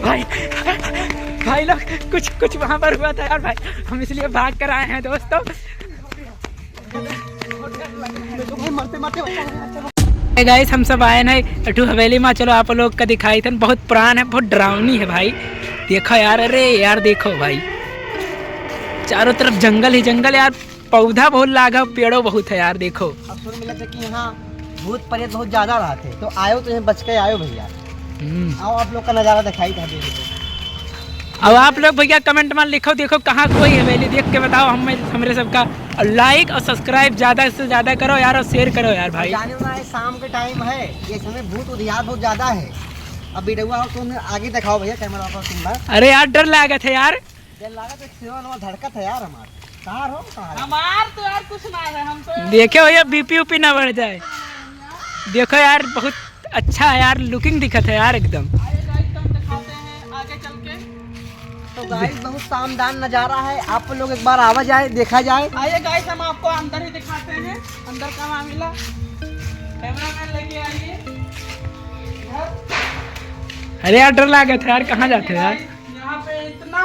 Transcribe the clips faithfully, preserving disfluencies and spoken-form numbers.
भाई, भाई लोग, कुछ, कुछ वहाँ पर हुआ था यार भाई, हम इसलिए भाग कर आए हैं दोस्तों। Hey guys, हम सब आए ना एक ठो हवेली मा। चलो आप लोग का दिखाई थन, बहुत पुरान है, बहुत डरावनी है भाई। देखो यार, अरे यार देखो भाई, चारों तरफ जंगल ही जंगल यार, पौधा बहुत लागा, पेड़ो बहुत है यार। देखो, अब सुन मिला था कि यहाँ भूत प्रेत बहुत ज्यादा रहते, तो आयो तो यहाँ बच के आयो भैया। हम्म। आओ, आप लोग का नजारा दिखाई था, देखो। अब आप लोग भैया comment मा लिखो, देखो कहाँ कोई हवेली, देख के बताओ हम, हमरे सबका। और like और subscribe ज्यादा से ज्यादा करो यार, और share करो यार भाई। जाने वाला है, शाम के time है, ये समय भूत उधियार बहुत ज्यादा है। अब video को तुम आगे दिखाओ भैया, camera को तुम बार। अरे यार, डर लागत है यार। डर लागत है, सीना नवा धड़कत है यार हमार। कहाँ रहो, कहाँ रहो? हमार तो यार कुछ ना है, हम तो देखे भैया, BP उपी ना बढ़ जाए। देखो यार, बहुत अच्छा है यार, looking दिखत है यार एकदम। आइए guys, हम दिखाते हैं आगे चल के। तो guys, बहुत शानदार नजारा है, आप लोग एक बार आवा जाए, देखा जाए। आइए guys, हम आपको अंदर ही दिखाते हैं, अंदर का मामला। Cameraman लेके आइए इधर। अरे यार, डर लागत है यार, कहाँ जाते हैं यार? Guys, यहाँ पे इतना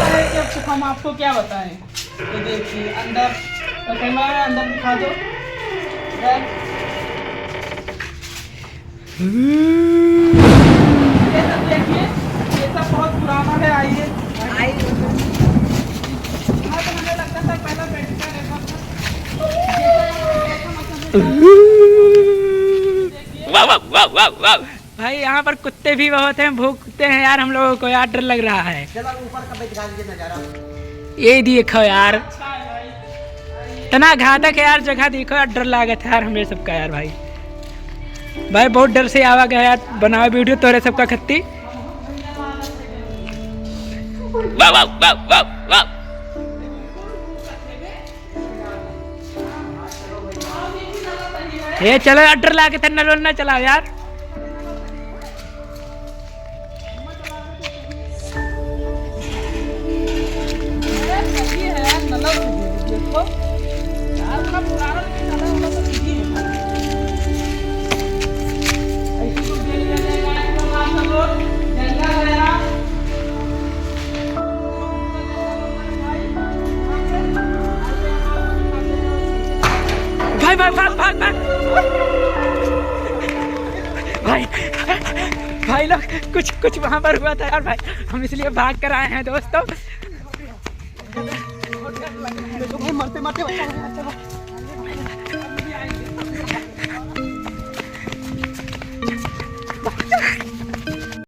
है कि अब हम आपको क्या बताएं। तो देखिए अंदर, तो cameraman अंदर दिखा दो। इधर। ये सब देखिए, ये सब बहुत पुराना है। आइए, आइए। यहाँ तो हमें लगता था पहला बैठका रहता था। वाह, वाह, वाह, वाह, वाह। भाई, यहाँ पर कुत्ते भी बहुत हैं, भौंकते हैं यार हम लोगों को यार, डर लग रहा है। चलो, ऊपर का भी दिखा दीजिए नजारा। ये देखो यार, इतना घातक है यार जगह, देखो यार, डर लागत है यार हमरे सबका यार भाई। भाई, बहुत डर से आवा गया यार, बनाओ video तोरे सबका खत्ती। वाह, वाह, वाह, वाह, वाह। ए, चलो यार, डर लागे थे, नलवा ना चलाओ यार। भाई, भाई, भाग, भाग, भाग। भाई, भाई लोग, कुछ, कुछ वहाँ पर हुआ था यार भाई, हम इसलिए भाग कर आए हैं दोस्तों। भाई, मरते, मरते बचा है यार, चलो।